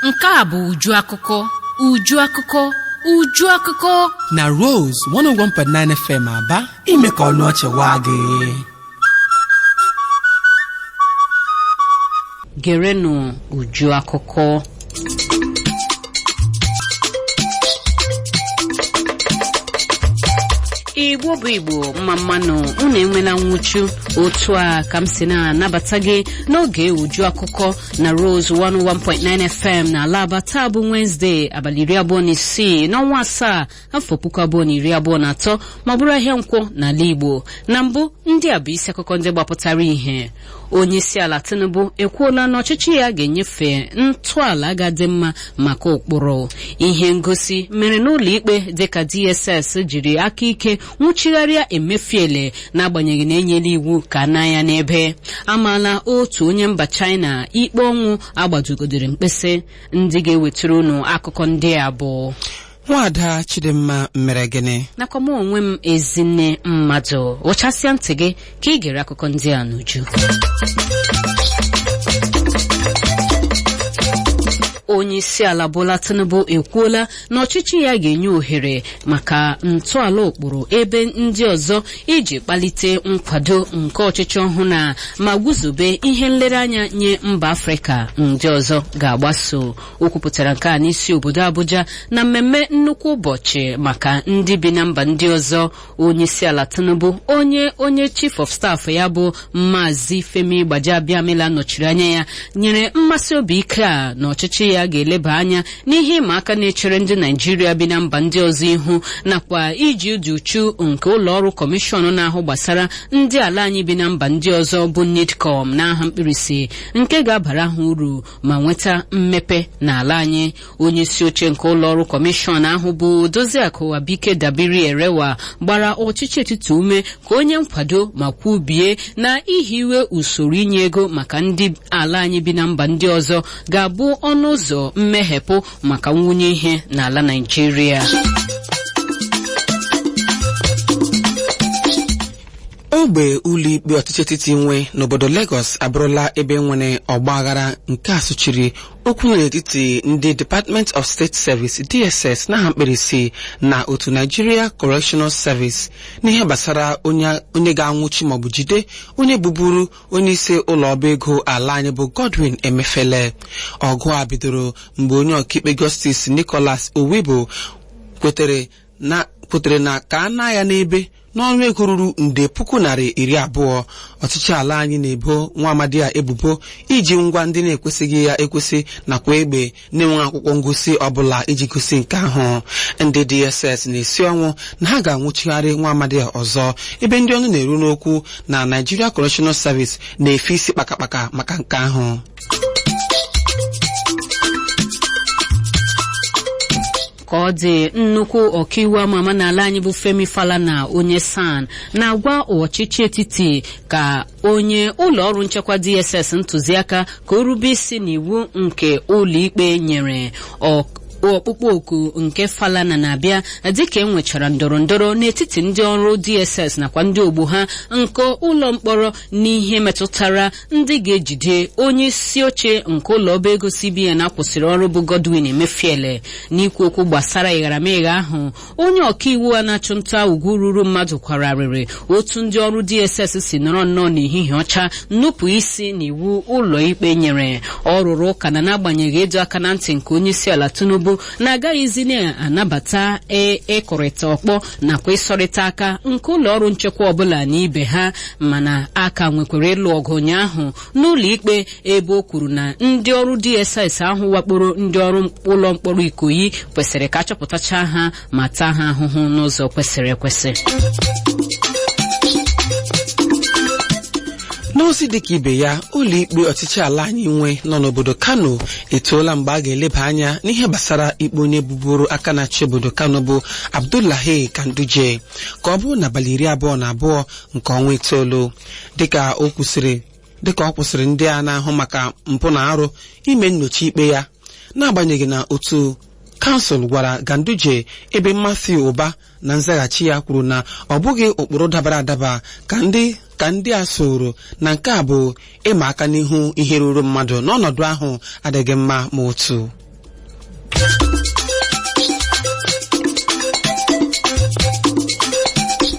Nke a bụ uju akụkọ, uju akụkọ, uju akụkọ na Rose 101.9 FM Aba, ime ka ọnụ ọchị waa gị. Gerenụ uju akụkọ. Igbo bụ Igbo, mma mmanụ unu enwela nwụchu. Otu a ka m si na-anabata gị n'oge uju akụkọ na Rose 101.9 FM na Alaba. Taa bụ Wednesday, abalị 26 n'ọnwa 7, afọ 2023, ma bụrụ ahịa Nkwọ n'ala Igbo. Na mbụ, ndị a bụ isi akụkọ ndị gbapụtara ihe. Onye isi ala Tinubu ekwuola na ọchịchị ya ga-enyefe ntọala ga-adị mma maka ụkpụrụ. Ihe ngosi mere n'ụlọ ikpe dịka DSS jiri aka ike nwụchigharịa Emefiele n'agbanyeghị na enyela iwu ka na ya n'ebe. Amaala otu onye mba China ikpe ọnwụ agbajugodere mkpịsị. Ndị ga-ewetara unu akụkọ ndị a bụ Nwaada Chidimma Mere Gịnị, nakwa mụ onwe m, Ezinne Mmadụ. Ụchasịa ntị gị ka ị gere akụkọ ndị a n'uju. Onye isi ala Bola Tinubu ekwuola na ọchịchị ya ga-enye ohere maka ntọala ụkpụrụ ebe ndị ọzọ iji kpalite nkwado nke ọchịchị ọhụrụ na ma guzobe ihe nlereanya nye mba Afrịka ndị ọzọ ga-agbaso. O kwupụtara nke a n'isi obodo Abuja na mmemme nnukwu ụbọchị maka ndị bi na mba ndị ọzọ. Onye isi ala Tinubu, onye chief of staff ya bụ Maazị Femi Gbajabiamila nọchiri anya ya, nyere mmasị obi ike a na ọchịchị ya ga-eleba anya n'ihe ịma aka na-echere ndị Naijiria bi na mba ndị ọzọ ihu, nakwa iji ụdị uchu nke ụlọ ọrụ kọmishọn na-ahụ gbasara ndị ala anyị bi na mba ndị ọzọ bụ NIDCOM n'aha mkpirisi, nke ga-abara ha uru ma nweta mmepe n'ala anyị. Onye isi oche nke ụlọ ọrụ kọmishọn ahụ bụ Doziakụ Abike Dabiri Erewa gbara ọchịchị etiti ume ka onye nkwado ma kwubie na ihiwe usoro inye ego maka ndị ala anyị bi na mba ndị ọzọ ga-abụ ọnụ ụzọ mmeghepụ maka nwunye ihe n'ala Naịjirịa. Ogbe ụlọikpe ọchịchị etiti nwe n'obodo Lagos abụrụla ebe nwere ọgbaghara nke a sochiri okwu n'etiti ndị Department of State Service, DSS n'aha mkpirisi, na otu Nigeria Correctional Service n'ihe gbasara onye ga-anwụchi maọbụ jide onye bụburu onye isi ụlọ ọba ego ala anyị bụ Godwin Emefiele. Ọgụ a bidoro mgbe onye ọkaikpe Justice Nicholas Owibo kwetere na ka a na ya n'ebe n'ọnụ ego ruru nde 120,000. Ọchịchị ala anyị na-ebo nwa amadi a ebubo iji ngwa ndị na-ekwesịghị ya ekwesị nakwa egbe na-enweghị akwụkwọ ngosi ọbụla iji gosi nke ahụ. Ndị DSS na-esi ọnwụ na ha ga-anwụchigharị nwa amadi a ọzọ, ebe ndị ọnụ na-eru n'okwu na Nigeria Correctional Service na-efe isi kpakakpaka maka nke ahụ. Ka ọ dị, nnukwu ọkaiwu ama ama n'ala anyị bụ Femi Falana, onye SAN, na-agwa ọchịchị etiti ka onye ụlọ ọrụ nchekwa DSS ntụziaka ka o rube isi n'iwu nke ụlọikpe nyere. Ọkpụkpọ oku nke Falana na-abịa dịka e nwechara ndọrọ ndọrọ n'etiti ndị ọrụ DSS nakwa ndị ogbo ha nke ụlọ mkpọrọ n'ihe metụtara ndị ga-ejide onye isi oche nke ụlọ ọba ego CBN akwụsịrị ọrụ bụ Godwin Emefiele. N'ikwu okwu gbasara ịgharamịgha ahụ, onye ọkaiwu a na-achụ nta ugwu ruru mmadụ kwararịrị otu ndị ọrụ DSS si nọrọ nnọọ n'ehihie ọcha nupụ isi n'iwu ụlọ ikpe nyere. Ọ rụrụ ụka na n'agbanyeghị ịdọ aka na ntị nke onye isi ala Tinubu na-agaghịzi na-anabata ịkụrịta ọkpọ nakwa ịsọrịta aka nke ụlọ ọrụ nchekwa ọbụla na ibe ha, mana aka nwekwara ịlụ ọgụ ụnyaahụ n'ụlọ ikpe, ebe o kwuru na ndị ọrụ DSS ahụ wakporo ndị ọrụ ụlọ mkpọrọ Ikoyi kwesịrị ka achọpụtacha ha ma taa ha ahụhụ n'ụzọ kwesịrị ekwesị. N'ozi dịka ibe ya, ụlọikpe ọchịchị ala anyị nwe nọ n'obodo Kano etoola mgbe a ga-eleba anya n'ihe gbasara ikpe onye buburu aka na-achị obodo Kano bụ Abdullahi Ganduje, ka ọ bụrụ n'abalị 22 nke ọnwa 9, dịka ọ kwụsịrị ndị a na-ahụ maka mpụ na arụ ime nnyocha ikpe ya, n'agbanyeghị na otu kansụl gwara Ganduje, ebe Matthew Ụba na nzaghachi ya kwuru na ọ bụghị ụkpụrụ dabara adaba ka ndị a soro, na nke a bụ ịma aka n'ihu ihe ruru mmadụ n'ọnọdụ ahụ adịghị mma ma otu.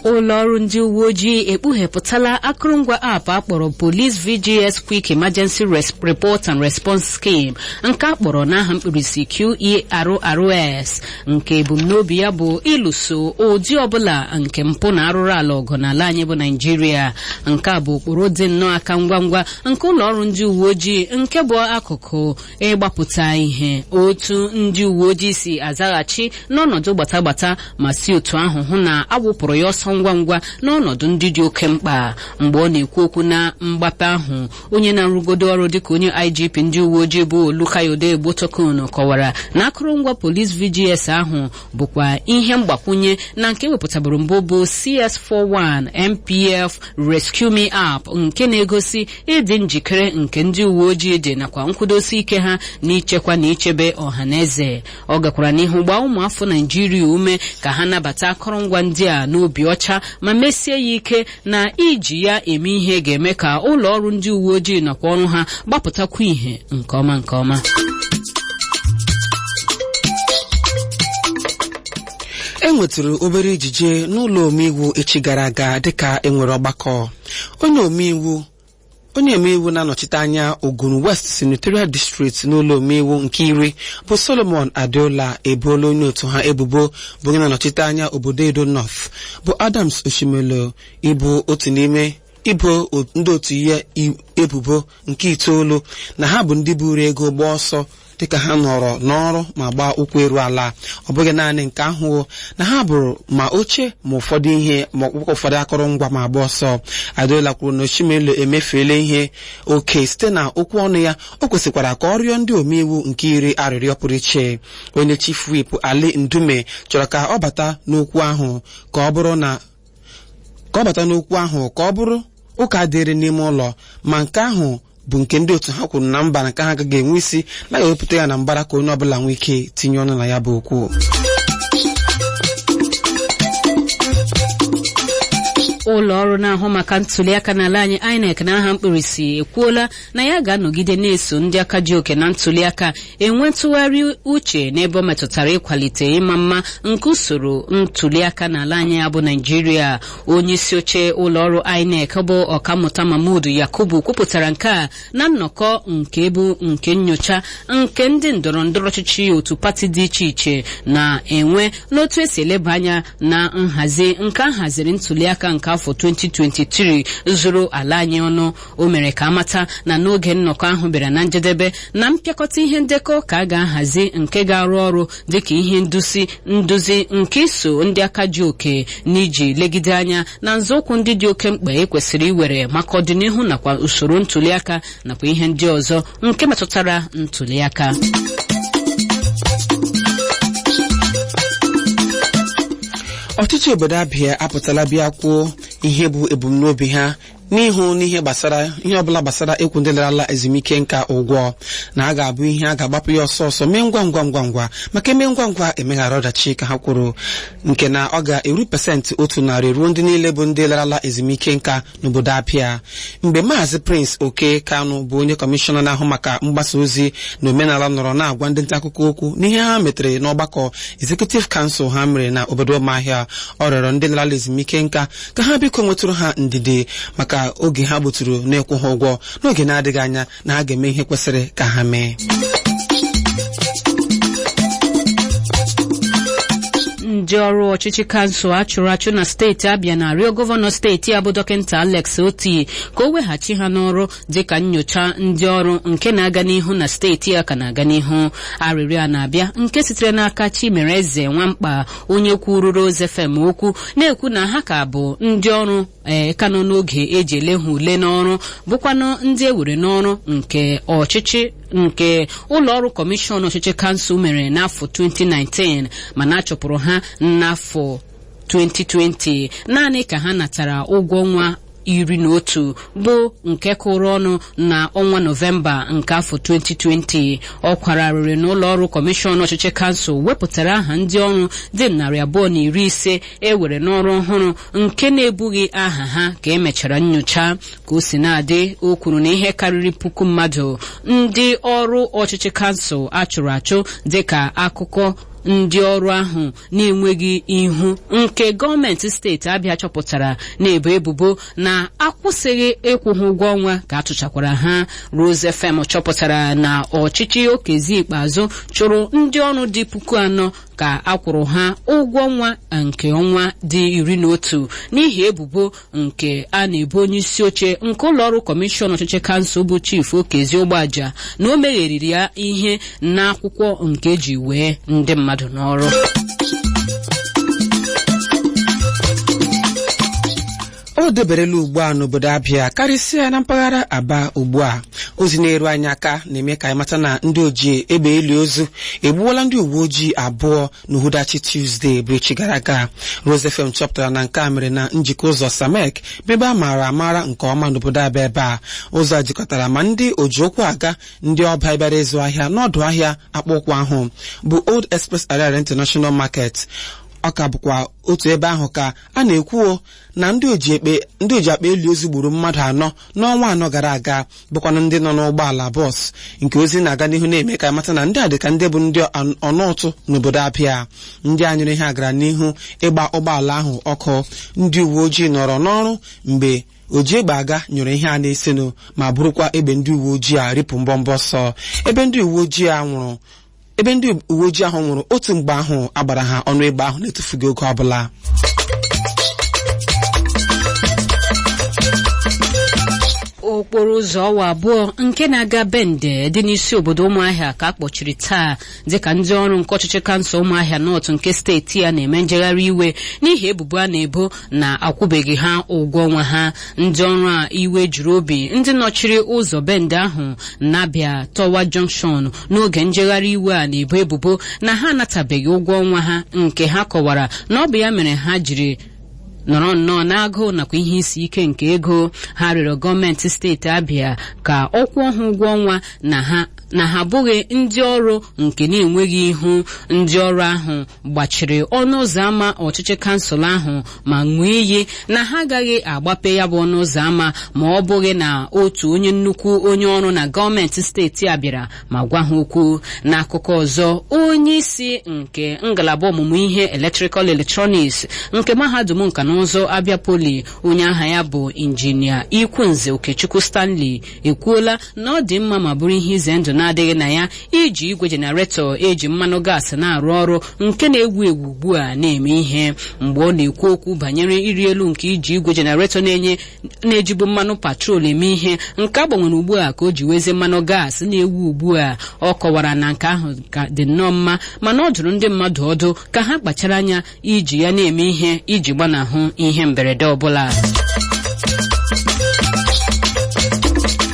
Ụlọọrụ ndị uwe ojii ekpughepụtala akụrụngwa app akpọrọ Police VGS Quick Emergency Report and Response Scheme, nke akpọrọ n'aha mkpirisi QERRS, nke ebumnobi ya bụ ịlụso ụdị ọbụla nke mpụ na arụrụ ala ọgụ n'ala anyị bụ Naijiria. Nke a bụ ụkpụrụ dị nnọọ aka ngwa ngwa nke ụlọọrụ ndị uwe ojii, nke bụ akụkụ ịgbapụta ihe otu ndị uwe ojii si azaghachi n'ọnọdụ gbatagbata, ma si otu ahụ hụ na awụpụrụ ya ọsọ ngwa ngwa n'ọnọdụ ndị dị oke mkpa. Mgbe ọ na-ekwu okwu na mgbape ahụ, onye na-arụgodo ọrụ dịka onye IGP ndị uwe ojii bụ Olukayode Egbotokun kọwara na akụrụngwa Police VGS ahụ bụkwa ihe mgbakwunye na nke wepụtabụrụ mbụ bụ CS41 MPF Rescue Me App, nke na-egosi ịdị njikere nke ndị uwe ojii dị nakwa nkwụdosi ike ha n'ichekwa na ichebe ọha na eze. Ọ gakwara n'ihu gbaa ụmụafọ Naijiria ume ka ha nabata akụrụngwa ndị a n'obi ọcha, ma mesie ya ike na iji ya eme ihe ga-eme ka ụlọ ọrụ ndị uwe ojii nakwa ọrụ ha gbapụtakwa ihe nke ọma nke ọma. E nwetụrụ obere ejije n'ụlọ omeiwu echi gara aga dịka enwere ọgbakọ onye omeiwu na-anọchite anya Ogun West Senatorial District n'ụlọ omeiwu nke iri bụ Solomon Adeola ebuola onye otu ha ebubo bụ onye na-anọchite anya obodo Edo North bụ Adams Oshimelo ịbụ otu n'ime ibo ndị otu ya ebubo nke itoolu na ha bụ ndị buru ego gbaa ọsọ dịka ha nọrọ n'ọrụ ma gbaa ụkwụ eru ala. Ọ bụghị naanị nke ahụ, na ha bụrụ ma oche ma ụfọdụ ihe ma ọkpụkpọ ụfọdụ akụrụngwa ma gba ọsọ. Adeola kwuru na Oshimelo emefeela ihe oke site na okwu ọnụ ya, o kwesịkwara ka ọ rịọ ndị omeiwu nke iri arịrịọ pụrụ iche. Onye chief whip Ali Ndume chọrọ ka ọ bata n'okwu ahụ ka ọ bụrụ na ka ọ bata n'okwu ahụ ka ọ bụrụ ụka dịrị n'ime ụlọ, ma nke ahụ bụ nke ndị otu ha kwuru na mba na nke ha agaghị enwe isi na ga-ewepụta ya na mbara ka onye ọbụla nwee ike tinye ọnụ na ya bụ okwu. Ụlọ ọrụ na-ahụ maka ntuliaka n'ala anyị, INEC na aha mkpirisi, ekwuola na ya ga-anọgide na-eso ndị aka ji oke na ntuliaka enwe ntụgharị uche n'ebe ọ metụtara ịkwalite ịma mma nke usoro ntuliaka n'ala anyị bụ Naijiria. Onye isi oche ụlọ ọrụ INEC bụ Ọkammụta Mahmood Yakubu kwupụtara nke a na nnọkọ nke bụ nke nyocha nke ndị ndọrọ ndọrọ ọchịchị otu pati dị iche iche na-enwe n'otu esi eleba anya na nhazi nke a haziri ntuliaka nke afọ 2023 zuru ala anyị ọnụ. O mere ka amata na n'oge nnọkọ ahụ bịara na njedebe na mpịakọta ihe ndekọ ka a ga-ahazi nke ga-arụ ọrụ dịka ihe nduzi nduzi nke iso ndị aka ji oke n'iji legide anya na nzọụkwụ ndị dị oke mkpa ekwesịrị iwere maka ọdịnihu nakwa usoro ntuliaka nakwa ihe ndị ọzọ nke metụtara ntuliaka. Ọchịchị obodo Abịa apụtala bịa kwuo ihe bụ ebumnobi ha n'ihu n'ihe gbasara ihe ọbụla gbasara ịkwụ ndị larala ezumike nka ụgwọ, na a ga-abụ ihe a ga-agbapụ ya ọsọ ọsọ, mee ngwa ngwa ngwa ngwa, maka eme ngwa ngwa emeghara ọdachi, ka ha kwuru, nke na ọ ga-eru 100% ruo ndị niile bụ ndị larala ezumike nka n'obodo Abịa. Mgbe Maazị Prince Oke Kanụ bụ onye kọmishọna na-ahụ maka mgbasa ozi na omenala nọrọ na-agwa ndị nta akụkọ okwu n'ihe ha metere n'ọgbakọ Executive Council ha mere na obodo Ụmụahịa, ọ rịọrọ ndị larala ezumike nka ka ha biko nwetụrụ ha ndidi maka oge ha gbuturu na-ịkwụ ha ụgwọ, n'oge na-adịghị anya na ha ga-eme ihe kwesịrị ka ha mee. Ndị ọrụ ọchịchị kansụl achụrụ achụ na steeti Abịa na-arịọ gọvanọ steeti a bụ Dọkịta Alex Oti ka o weghachi ha n'ọrụ, dịka nyocha ndị ọrụ nke na-aga n'ihu na steeti a ka na-aga n'ihu. Arịrịọ a na-abịa nke sitere n'aka Chimereze Nwamkpa, onye kwururu Rose FM okwu, na-ekwu na ha ka bụ ndị ọrụ ee ka nọ n'oge eji ele ha ule n'ọrụ, bụkwanụ ndị e were n'ọrụ nke ọchịchị nke ụlọ ọrụ kọmishọn ọchịchị kansụl mere n'afọ 2019, mana a chụpụrụ ha n'afọ 2020 naanị ka ha natara ụgwọ ọnwa. 11 bụ nke kụrụ ọnụ na ọnwa Nọvemba nke afọ 2020. Ọ kwararịrị n'ụlọ ọrụ kọmishọn ọchịchị kansụl wepụtara aha ndị ọrụ dị 250 ewere n'ọrụ ọhụrụ nke na-ebughị aha ha ka emechara nyocha. Ka o si na-adị, o kwuru na ihe karịrị 1,000 mmadụ ndị ọrụ ọchịchị kansụl achụrụ achụ dịka akụkọ ndị ọrụ ahụ na-enweghị ihu nke gọọmenti steeti Abịa chọpụtara na-ebo ebubo na akwụsịghị ịkwụ ha ụgwọ ọnwa ka atụchakwara ha. Rose FM chọpụtara na ọchịchị Okezie Ikpeazụ chụrụ ndị ọrụ dị 4,000 ka akwụrụ ha ụgwọ ọnwa nke ọnwa dị 11 n'ihi ebubo nke a na-ebo onye isi oche nke ụlọ ọrụ kọmishọn ọchịchị kansụl bụ Chief Okezie Ụgbọaja na o megheriri ya ihe n'akwụkwọ nke eji wee ndị mmadụ n'ọrụ. O deberela ugbu a n'obodo Abịa, karịsịa na mpaghara Aba. Ugbu a ozi na-eru anyị aka na-eme ka anyị mata na ndị oji egbe eli ozu egbuola ndị uwe ojii 2 n'uhudachi Tuzdee bụ echi gara aga. Rose FM chọpụtara na nke a mere na njikọ ụzọ Samek bụ ebe a maara amara nke ọma n'obodo Aba. Ebe a ụzọ a jikọtara ma ndị oji ụkwụ aga, ndị ọba bịara ịzụ ahịa n'ọdụ ahịa akpụkpọ ahụ bụ Old Express Ariaria International Market. Ọ ka bụkwa otu ebe ahụ ka a na-ekwuo na ndị oji akpa eli ozu gburu mmadụ 4 n'ọnwa 4 gara aga, bụkwanụ ndị nọ n'ụgbọala bọs. Nke ozi na-aga n'ihu na-eme ka mata na ndị a dịka ndị bụ ndị ọnụụtụ n'obodo Abịa. Ndị a nyụrụ ihe a gara n'ihu ịgba ụgbọala ahụ ọkụ. Ndị uwe ojii nọrọ n'ọrụ mgbe oji egbe aga nyụrụ ihe a na-esenụ ma bụrụkwa egbe ndị uwe ojii a ripụ mbọmbọ ọsọ. Ebe ndị uwe ojii a nwụrụ ebe ndị uwe ojii ahụ nwụrụ otu mgbe ahụ agbara ha ọnụ egbe ahụ na-etufughị oge ọbụla. Okporo ụzọ ọwa 2 nke na-aga Bende dị n'isi obodo Ụmụahịa ka a kpọchiri taa dịka ndị ọrụ nke ọchịchị kansụl Ụmụahịa Nọt nke steeti ya na-eme njegharị iwe n'ihi ebubo a na-ebo na akwụbeghị ha ụgwọ ọnwa ha. Ndị ọrụ a iwe juru obi ndị nọchiri ụzọ Bende ahụ na-abịa Tọwa Junction n'oge njegharị iwe a na-ebo ebubo na ha anatabeghị ụgwọ ọnwa ha nke ha kọwara na ọ bụ ya mere ha jiri nọrọ nnọọ n'agụụ nakwa ihe isi ike nke ego. Ha rịọrọ gọọmenti steeti Abịa ka ọ kwụọ ha ụgwọ ọnwa na ha abụghị ndị ọrụ nke na-enweghị ihu. Ndị ọrụ ahụ gbachiri ọnụ ụzọ ámá ọchịchị kansụl ahụ ma ṅụọ iyi na ha agaghị agbape ya bụ ọnụ ụzọ ámá ma ọ bụghị na otu onye nnukwu onye ọrụ na gọọmenti steeti a bịara ma gwa ha okwu. N'akụkọ ọzọ, onye isi nke ngalaba ọmụmụ ihe Electrical Electronics nke mahadum nka na ụzụ Abịa Poli, onye aha ya bụ injinia Ikwunze Okechukwu Stanley, ekwuola na ọ dị mma ma bụrụ ihe ize ndụ na-adịghị na ya iji igwe jenaretọ eji mmanụ gaasị na-arụ ọrụ nke na-ewu ewu ugbu a na-eme ihe. Mgbe ọ na-ekwu okwu banyere ịrị elu nke iji igwe jenaretọ na-ejibu mmanụ patrol eme ihe nke agbanwere ugbu a ka o ji wezie mmanụ gaasị na-ewu ugbu a, ọ kọwara na nke ahụ ka dị nnọọ mma, mana ọ dụrụ ndị mmadụ ọdụ ka ha kpachara anya iji ya na-eme ihe iji gbanahụ ihe mberede ọbụla.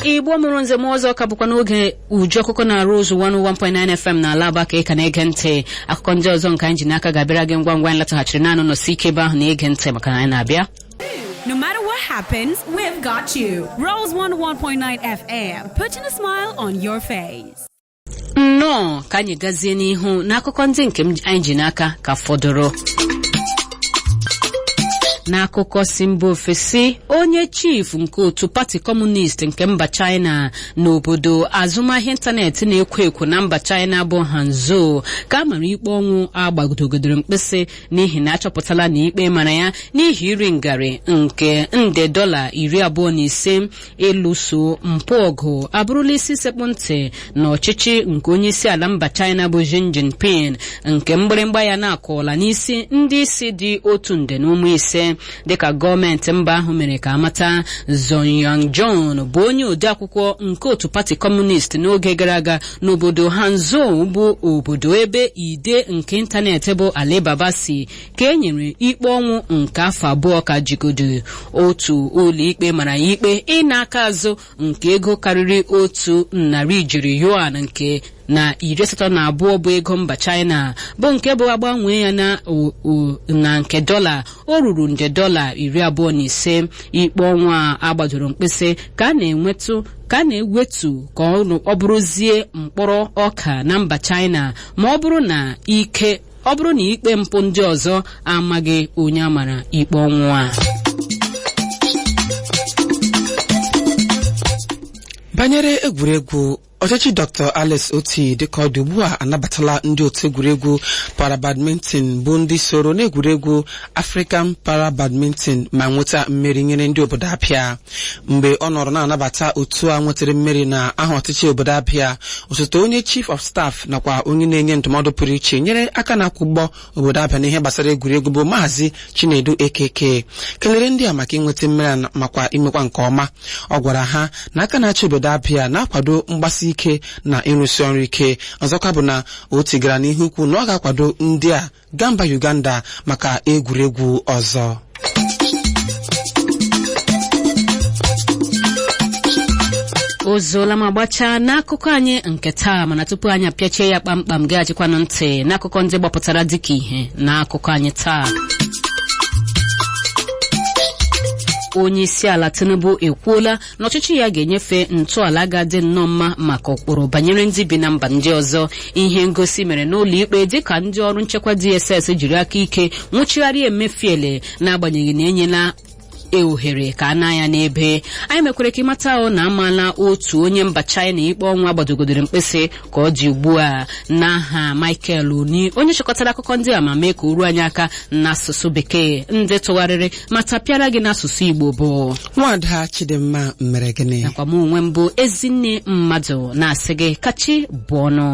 Igbo mụrụ nze m ọzọ, ka bụkwa n'oge uju akụkọ na-arụ ụzụ 101.9 FM na Alaba ka ị ka na-ege ntị. Akụkọ ndị ọzọ nke anyị ji n'aka ga-abịara gị ngwa ngwa anyị lataghachiri naanị nọsi ike ebe ahụ na-ege ntị maka na anyị na-abịa. No matter what happens, we've got you. Rose 101.9 FM, putting a smile on your face. Nnọọ, ka anyị gazie n'ihu n'akụkọ ndị nke anyị ji n'aka ka fọdụrụ. N'akụkọ si mba ofesi, onye chief nke otu pati kọmunist nke mba China n'obodo azụmahịa ịntanetị na-ekwo ekwo na mba China bụ Hanzo ka a mara ikpe ọnwụ agbagodogodoro mkpịsị n'ihi na achọpụtala na ikpe mara ya n'ihi iri ngarị nke nde $25. Ịlụso mpụ ọgụ abụrụla isi sekpụ ntị na ọchịchị nke onye isi ala mba China bụ Xi Jinping, nke mgbịrịmgba ya na-akụọla n'isi ndị isi dị 1.5 dịka gọọmenti mba ahụ mere ka amata. Zhong John bụ onye odeakwụkwọ nke otu pati kọmunist n'oge gara aga n'obodo Hanzhou bụ obodo ebe ide nke ịntanetị bụ Alibaba si ka e nyere ikpe ọnwụ nke afọ 2 ka jigodo. Otu ụlọikpe mara ya ikpe ịna aka azụ nke ego karịrị 100 ijeri yuan nke na 82 bụ ego mba China, bụ nke bụ agbanwee ya na nke dọla, o ruru nde dọla 25. Ikpe ọnwa a gbadoro mkpịsị ka a na-enwetụ ka a na-ewetu ka ọ bụrụzie mkpọrọ ọka na mba China, ma ọ bụrụ na ike ọ bụrụ na ikpe mpụ ndị ọzọ amaghị onye a mara ikpe ọnwụ a. Banyere egwuregwu, ọchịchị Dr Alex Oti dịka ọ dị ugbu a anabatala ndị otu egwuregwu para-badminton bụ ndị soro n'egwuregwu African para-badminton ma nweta mmeri nyere ndị obodo Abịa. Mgbe ọ nọrọ na-anabata otu a nwetara mmeri na aha ọchịchị obodo Abịa, osote onye chief of staff nakwa onye na-enye ndụmọdụ pụrụ iche nyere aka na-akwụ ụgbọ obodo Abịa n'ihe gbasara egwuregwu, bụ Maazị Chinedu Ekeke, kelere ndị a maka inweta mmeri makwa imekwa nke ọma. Ọ gwara ha na aka na-achị obodo Abịa na-akwado mgbasi ike na ịrụsi ọrụ ike. Ọzọkwa bụ na o tigara n'ihu ukwu na ọ ga-akwado ndị a gaa mba Uganda maka egwuregwu ọzọ. O zuola ma gbachaa n'akụkọ anyị nke taa, mana tupu anyị apịachie ya kpamkpam, gaghachikwanụ ntị n'akụkọ ndị gbapụtara dịka ihe n'akụkọ anyị taa. Onye isi ala Tinubu ekwuola na ọchịchị ya ga-enyefe ntọala ga-adị nnọọ mma maka ụkpụrụ banyere ndị bi na mba ndị ọzọ. Ihe ngosi mere n'ụlọ ikpe dịka ndị ọrụ nchekwa DSS jiri aka ike nwụchigharị Emefiele n'agbanyeghị na enyela ohere ka a na ya n'ebe. Anyị mekwere ka ịmata ahụ na amaala otu onye mba China ikpe ọnwa gbadogodoro mkpịsị ka ọ dị ugbu a n'aha Michael Oni, onye chịkọtara akụkọ ndị a ma mee ka o ruo anyị aka n'asụsụ Bekee, ndị tụgharịrị ma tapịara gị n'asụsụ Igbo bụ Nwaada Chidimma mere gịnị nakwa m onwe mbụ Ezinne Mmadụ na-asị gị kachi bụ ọnụ.